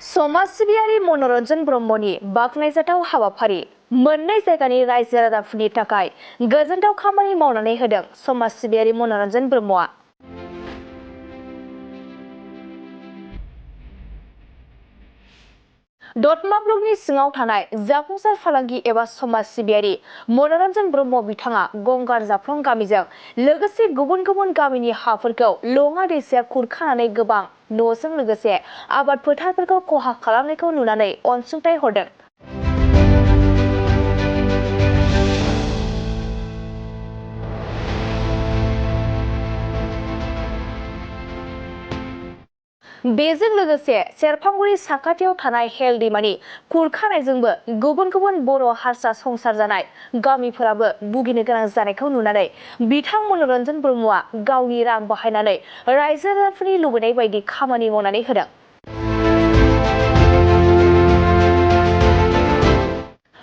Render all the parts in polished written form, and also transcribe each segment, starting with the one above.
समाज सिबियारि मनरन ब्रह्मनि बाख्नायजाथाव हाबाफारि मोननै जायगानि रायजो राजाफोरनि थाखाय गोजोनथाव खामानि मावनानै होदों समाज सिबियारि मनरन ब्रह्मआ। दतमा ब्लकनि सिङाव थानाय जाफुंसार फालांगि एबा समाज सिबियारि मनरन ब्रह्म बिथाङा गंगार जाफ्लं गामिजों लोगोसे गुबुन गुबुन गामिनि हाफोरखौ लङा दैसाया खुरखानानै गोबां न'जों लोगोसे आबाद फोथारफोरखौ खहा खालामनायखौ नुनानै अनसुंथाइ हरदों। बेजों लोगोसे सेरफांगुरि साखाथियाव थानाय हेल दैमानि खुरखानायजोंबो गुबुन गुबुन बर' हारसा संसार जानाय गामिफोराबो भुगिनो गोनां जानायखौ नुनानै बिथां मनरन ब्रह्मआ गावनि रां बाहायनानै रायजो राजाफोरनि लुबैनाय बायदि खामानि मावनानै होदों।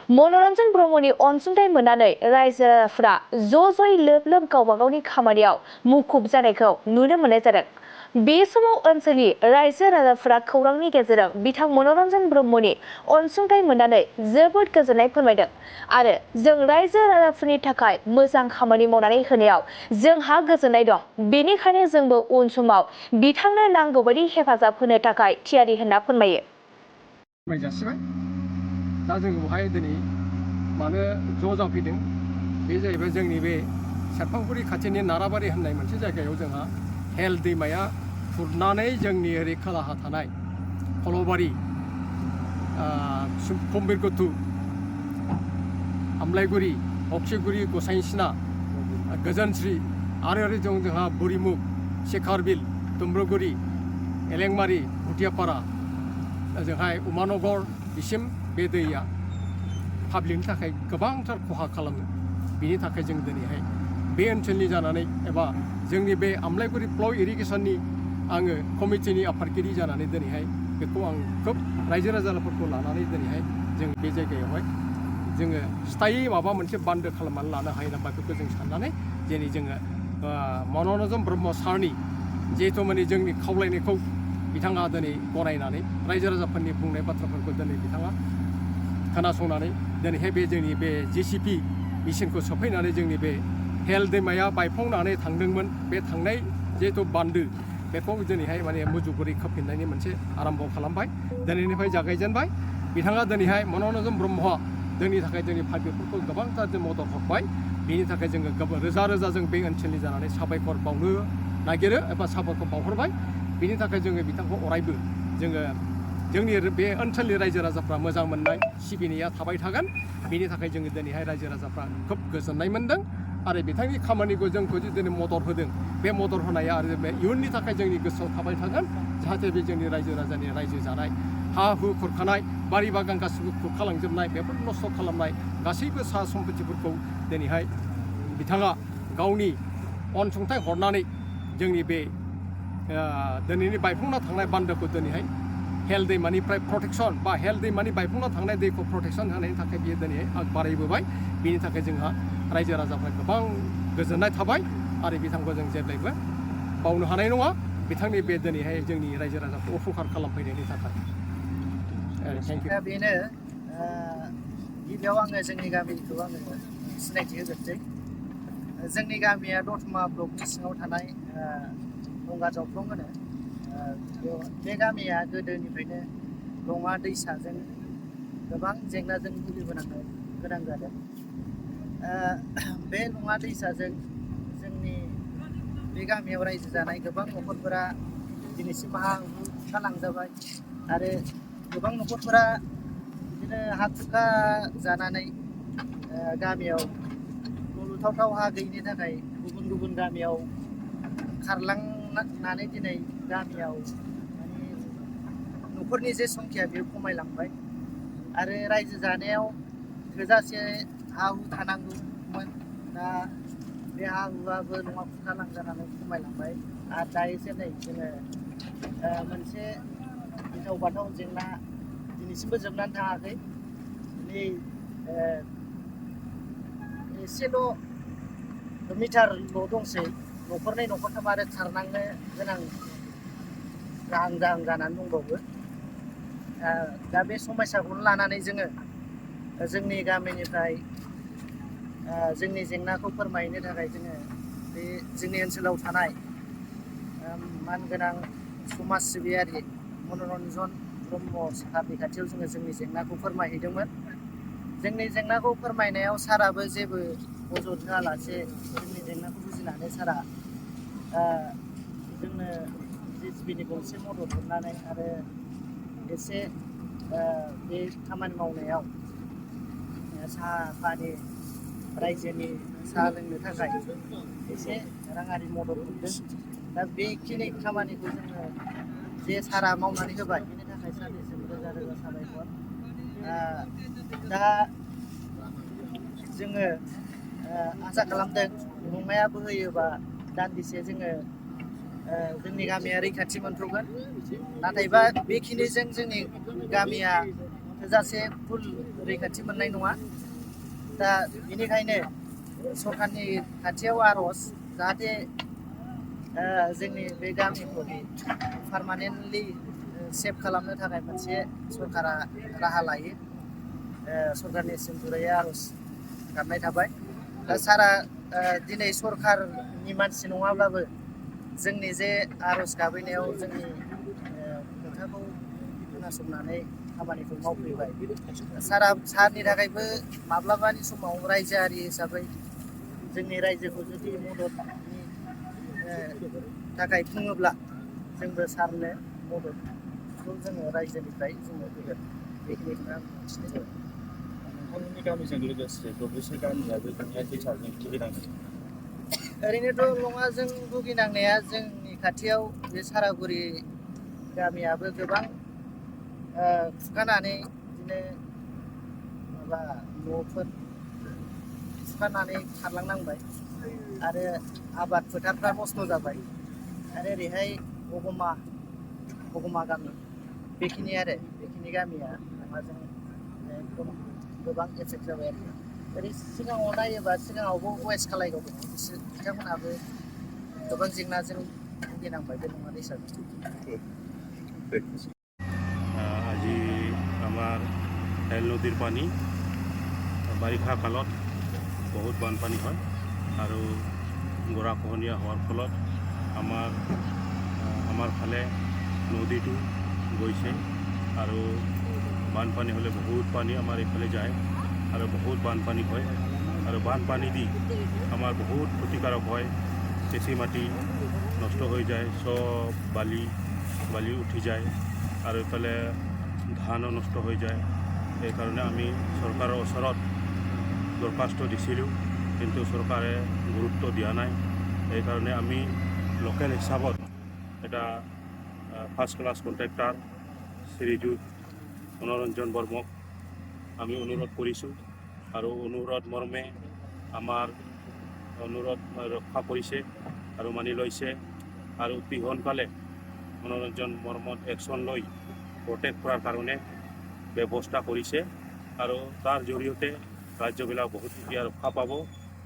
मनरन ब्रह्मनि अनसुंथाइ मोननानै रायजो राजाफोरा ज'ज'यै लोब लोब गावबा गावनि खामानियाव मुखुब जानायखौ नुनो मोननाय जादों। बे समाव ओनसोलनि रायजो राजाफोरा खौरांनि गेजेरजों बिथां मनरन ब्रह्मनि अनसुंथाइ मोननानै जोबोद गोजोननाय फोरमायदों आरो जों रायजो राजाफोरनि थाखाय मोजां खामानि मावनानै होनायाव जोंहा गोजोननाय दं, बेनिखायनो जोंबो उन समाव बिथांनो नांगौ बायदि हेफाजाब होनो थाखाय थियारि होनना फोरमायो। दा जों बेवहाय दिनै मानो ज' जाफैदों बे जाहैबाय जोंनि बे सेरफांगुरि खाथिनि नाराबारि होननाय मोनसे जायगायाव जोंहा हेल दैमाया खुरनानै जोंनि ओरै खोलाहा थानाय खल'बारि कुम्बिरगुथु आमलायगुरि अक्षिगुरि गसाइसिना गोजोनस्रि आरो ओरै दं जोंहा बुरिमुख शेखारबिल दुम्ब्रुगुरि एलेंमारि भुटियापारा ओजोंहाय उमानगर बिसिम बे दैया पाब्लिकनि थाखाय गोबांथार खहा खालामो। बिनि थाखाय जों दिनैहाय बे ओनसोलनि जानानै एबा जोंनि बे आमलायगुरि फ्ल' इरिगेसननि आङो कमिटिनि आफादगिरि जानानै दिनैहाय बेखौ आं खोब रायजो राजाफोरखौ लानानै दिनैहाय जों बे जायगायावहाय जोङो स्थायि माबा मोनसे बान्दो खालामनानै लानो हायो नामा बेखौ जों साननानै दिनै जोङो मनरन ब्रह्म सारनि जिहेथु माने जोंनि खावलायनायखौ बिथाङा दिनै गनायनानै रायजो राजाफोरनि बुंनाय बाथ्राफोरखौ दिनै बिथाङा खोनासंनानै दिनैहाय बे जोंनि बे JCP मेसिनखौ सोफैनानै जोंनि बे हेल दैमाया बायफ्लंनानै थांदोंमोन बे थांनाय जिहेथु बान्दो बेखौ दिनैहाय माने मुजुगुरै खोफिननायनि मोनसे आरम्भ खालामबाय, दिनैनिफ्राय जागायजेनबाय। बिथाङा दिनैहाय मनरन ब्रह्मआ जोंनि थाखाय जोंनि पाब्लिकफोरखौ गोबांथार मदद हरबाय। बिनि थाखाय जोङो रोजा रोजा जों बे ओनसोलनि जानानै साबायखर बावनो नागिरो एबा साबायखर बावहरबाय। बिनि थाखाय जोङो बिथांखौ अरायबो जोङो जोंनि बे ओनसोलनि रायजो राजाफ्रा मोजां मोननाय सिबिनाया थाबाय थागोन। बिनि थाखाय जोङो दिनैहाय रायजो राजाफ्रा खोब गोजोननाय मोन्दों आरो बिथांनि खामानिखौ जोंखौ दिनै मदद होदों। बे मदद होनाया आरो बे इयुननि थाखाय जोंनि गोसोआव थाबाय थागोन, जाहाथे बे जोंनि रायजो राजानि रायजो जानाय हा हु खुरखानाय बारि बागान गासिबो खुरखालांजोबनाय बेफोर नस्थ' खालामनाय गासैबो सा सम्पतिफोरखौ दिनैहाय बिथाङा गावनि अनसुंथाइ हरनानै जोंनि बे दिनैनि बायफ्लंना थांनाय बान्दोखौ दिनैहाय हेल दैमानिफ्राय प्रटेक्सन बा हेल दैमानि बायफ्लंना थांनाय दैखौ प्रटेक्सन होनायनि थाखाय बियो दिनैहाय आग बारायबोबाय। बिनि थाखाय जोंहा रायजो राजाफ्रा गोबां गोजोननाय थाबाय आरो बिथांखौ जों जेब्लायबो बावनो हानाय नङा बिथांनि बे दिनैहाय जोंनि रायजो राजाखौ उपकार खालामफैनायनि थाखाय। दा बेनो गिबियाव आङो जोंनि गामिखौ आङो सिनायथि होग्रोसै। जोंनि गामिया दतमा ब्लकनि सिङाव थानाय गंगार जावफ्लं होनो। बे गामिया गोदोनिफ्रायनो लङा दैसाजों गोबां जेंनाजों भुगिबोनांनो गोनां जादों। बे लङा दैसाजों जोंनि बे गामियाव रायजो जानाय गोबां न'खरफोरा दिनैसिम हा हु खुरखालांजाबाय आरो गोबां न'खरफोरा बिदिनो हा खुरखा जानानै गामियाव न' लुथावथाव हा गैयिनि थाखाय गुबुन गुबुन गामियाव खारलांनानै दिनै गामियाव माने न'खरनि जे संख्या बेयो खमायलांबाय आरो रायजो जानायाव थोजासे हा हु थानांगौमोन। दा बे हा हुआबो न'आ खुरखालांजानानै खमायलांबाय आरो दायोसो नै जोङो मोनसे गिथाव बाथाव जेंना दिनैसिमबो जोबनानै थाङाखै। नै एसेल' मिटारल' दंसै, न'खरनै न'खरथाम आरो खारनांनो गोनां जाहां जानानै दंबावो। दा बे समस्याखौनो लानानै जोङो जोंनि गामिनिफ्राय जोंनि जेंनाखौ फोरमायनो थाखाय जोङो बे जोंनि ओनसोलाव थानाय मानगोनां समाज सिबियारि मनरन्जन ब्रह्म सारनि खाथियाव जोङो जोंनि जेंनाखौ फोरमायहैदोंमोन। जोंनि जेंनाखौ फोरमायनायाव साराबो जेबो अजद होआलासे जोंनि जेंनाखौ बुजिनानै सारा जोंनो जिसिबिनि गंसे मदद हरनानै आरो एसे बे खामानि मावनायाव साहा पानि रायजोनि साहा लोंनो थाखाय एसे राङारि मदद मोनदों। दा बेखिनि खामानिखौ जोङो जे सारा मावनानै होबाय बेनि थाखाय सारनिसिम रोजा रोजा साबायखर। दा जोङो आसा खालामदों अखाया बोहैयोबा दान्दिसे जोङो जोंनि गामिया रैखाथि मोनथ'गोन। नाथायबा बेखिनिजों जोंनि गामिया थोजासे फुल रैखाथि मोननाय नङा। दा बेनिखायनो सरकारनि खाथियाव आर'ज जाहाथे जोंनि बे गामिखौ पारमानेन्टलि सेभ खालामनो थाखाय मोनसे सरकारा राहा लायो। सरकारनिसिम गुरैयै आर'ज गाबनाय थाबाय। दा सारा दिनै सरकारनि मानसि नङाब्लाबो जोंनि जे आर'ज गाबहैनायाव जोंनि खोथाखौ खोनासंनानै खामानिखौ मावफैबाय। सारनि थाखायबो माब्लाबानि समाव रायजोआरि हिसाबै जोंनि रायजोखौ जुदि मददनि थाखाय बुङोब्ला जोंबो सारनो मददखौ जोङो रायजोनिफ्राय जोङो होगोन। बेखिनिखौनो आं मिथिनाय जाबाय। नोंथांमोननि गामिजों लोगोसे दब्लायसे गामियाबो जोंनिया दैसाजों भुगिनांदों। ओरैनोथ' लङाजों भुगिनांनाया जोंनि खाथियाव बे सारागुरि गामियाबो गोबां खुरखानानै बिदिनो माबा न'फोर खुरखानानै खारलांनांबाय आरो आबाद फोथारफ्रा नस्थ' जाबाय। आरो ओरैहाय बगमा गामि बेखिनि गामिया लङाजों एकदम गोबां एफेक्ट जाबाय आरोखि। ओरै सिगाङाव नायोबा सिगाङावबो वेस्ट खालायगाव दङ, बिथांमोनहाबो गोबां जेंनाजों भुगिनांबाय बे लङा दैसाजों। আজি আমাৰ হেল নদীৰ পানী বাৰিষা কালত বহুত বানপানী হয় আৰু গৰাখহনীয়া হোৱাৰ ফলত আমাৰ ফালে নদীটো গৈছে আৰু বানপানী হ'লে বহুত পানী আমাৰ এইফালে যায় আৰু বহুত বানপানী হয় আৰু বানপানী দি আমাৰ বহুত ক্ষতিকাৰক হয়। কেঁচি মাটি নষ্ট হৈ যায়, চব বালি উঠি যায় আৰু এইফালে ধানো নষ্ট হৈ যায়। সেইকাৰণে আমি চৰকাৰৰ ওচৰত দৰখাস্ত দিছিলোঁ, কিন্তু চৰকাৰে গুৰুত্ব দিয়া নাই। সেইকাৰণে আমি লোকেল হিচাপত এটা ফাৰ্ষ্ট ক্লাছ কণ্ট্ৰেক্টৰ শ্ৰীযুত মনোৰঞ্জন বৰ্মক আমি অনুৰোধ কৰিছোঁ আৰু অনুৰোধ মৰ্মে আমাৰ অনুৰোধ ৰক্ষা কৰিছে আৰু মানি লৈছে আৰু অতি সোনকালে মনোৰঞ্জন বৰ্মত একশ্যন লৈ প্ৰটেক্ট কৰাৰ কাৰণে ব্যৱস্থা কৰিছে আৰু তাৰ জৰিয়তে ৰাজ্যবিলাক বহুত এতিয়া ৰক্ষা পাব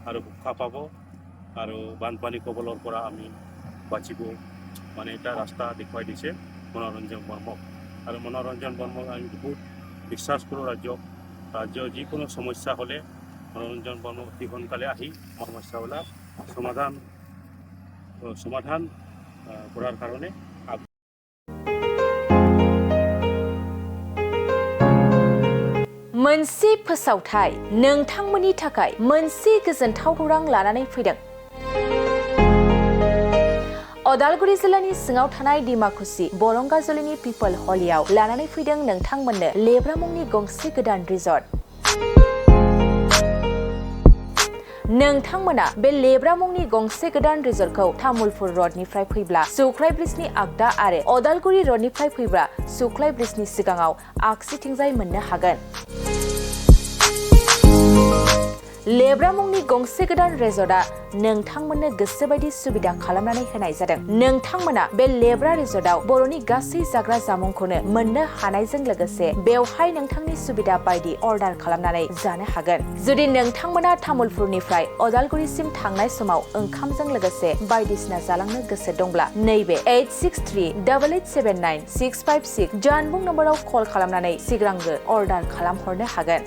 আৰু সুৰক্ষা পাব আৰু বানপানী কবলৰ পৰা আমি বাচিব মানে এটা ৰাস্তা দেখুৱাই দিছে মনোৰঞ্জন বৰ্মক। আৰু মনোৰঞ্জন বৰ্মক আমি বহুত বিশ্বাস কৰোঁ। ৰাজ্যৰ যিকোনো সমস্যা হ'লে মনোৰঞ্জন বৰ্মক অতি সোনকালে আহি সমস্যাবিলাক সমাধান কৰাৰ কাৰণে मोनसे फोसावथाय नोंथांमोननि थाखाय मोनसे गोजोनथाव खौरां लानानै फैदों। अदालगुरि जिल्लानि सिङाव थानाय डिमाकुसि बरंगाजुलिनि पिपल हलियाव लानानै फैदों नोंथांमोननो लेब्रा मुंनि गंसे गोदान रिजर्ट। नोंथांमोना बे लेब्रा मुंनि गंसे गोदान रिजर्टखौ तामुलपुर रडनिफ्राय फैब्ला सुख्लाय ब्रिजनि आगदा आरो अदालगुरि रडनिफ्राय फैब्ला सुख्लाय ब्रिजनि सिगाङाव आगसिथिंजाय मोननो हागोन। लेब्रा मुंनि गंसे गोदान रिजर्टआ नोंथांमोननो गोसोबायदि सुबिदा खालामनानै होनाय जादों। नोंथांमोना बे लेब्रा रिजर्टआव बर'नि गासै जाग्रा जामुंखौनो मोननो हानायजों लोगोसे बेवहाय नोंथांनि सुबिदा बायदि अर्डार खालामनानै जानो हागोन। जुदि नोंथांमोना तामुलपुरनिफ्राय अदालगुरिसिम थांनाय समाव ओंखामजों लोगोसे बायदिसिना जालांनो गोसो दंब्ला नैबे 8638879656 जानबुं नम्बराव कल खालामनानै सिगांग्रो अर्डार खालामहरनो हागोन।